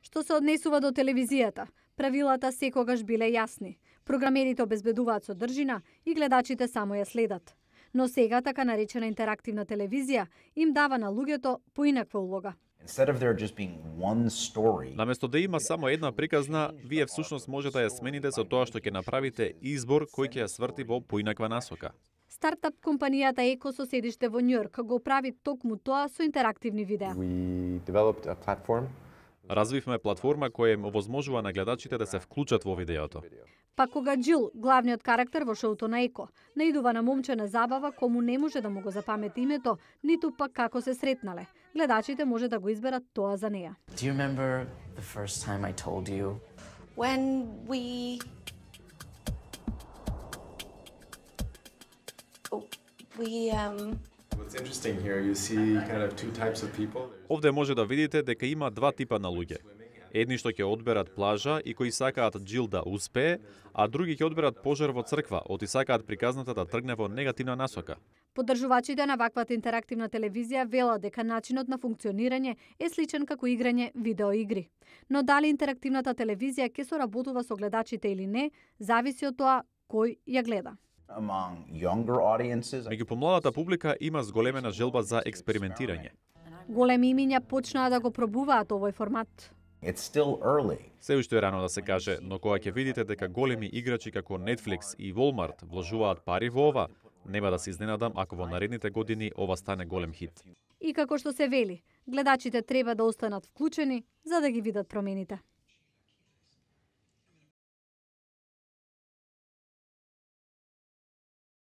Што се однесува до телевизијата, правилата секогаш биле јасни. Програмерите обезбедуваат содржина и гледачите само ја следат. Но сега така наречена интерактивна телевизија им дава на луѓето поинаква улога. Наместо да има само една приказна, вие всушност може да ја смените со тоа што ќе направите избор кој ќе ја сврти во поинаква насока. Стартап компанијата Еко со седиште во Њујорк го прави токму тоа со интерактивни видеа. Развивме платформа која им овозможува на гледачите да се вклучат во видеото. Па кога Джил, главниот карактер во шоуто на Еко, наидува на момче на забава кому не може да му го запамети името, ниту пак како се сретнале, гледачите може да го изберат тоа за неа. Do you remember the first time I told you? When we What's interesting here, you see kind of two types of people. Овде може да видите дека има два типа на луѓе. Едни што ќе одберат плажа и кои сакаат Джил да успее, а други ќе одберат пожар во црква, оти сакаат приказната да тргне во негативна насока. Поддржувачите на ваквата интерактивна телевизија велат дека начинот на функционирање е сличен како играње видеоигри. Но дали интерактивната телевизија ќе соработува со гледачите или не, зависи од тоа кој ја гледа. Меѓу помладата публика има зголемена желба за експериментирање. Големи имиња почнаа да го пробуваат овој формат. Се уште е рано да се каже, но кога ќе видите дека големи играчи како Netflix и Walmart вложуваат пари во ова, нема да се изненадам ако во наредните години ова стане голем хит. И како што се вели, гледачите треба да останат вклучени за да ги видат промените.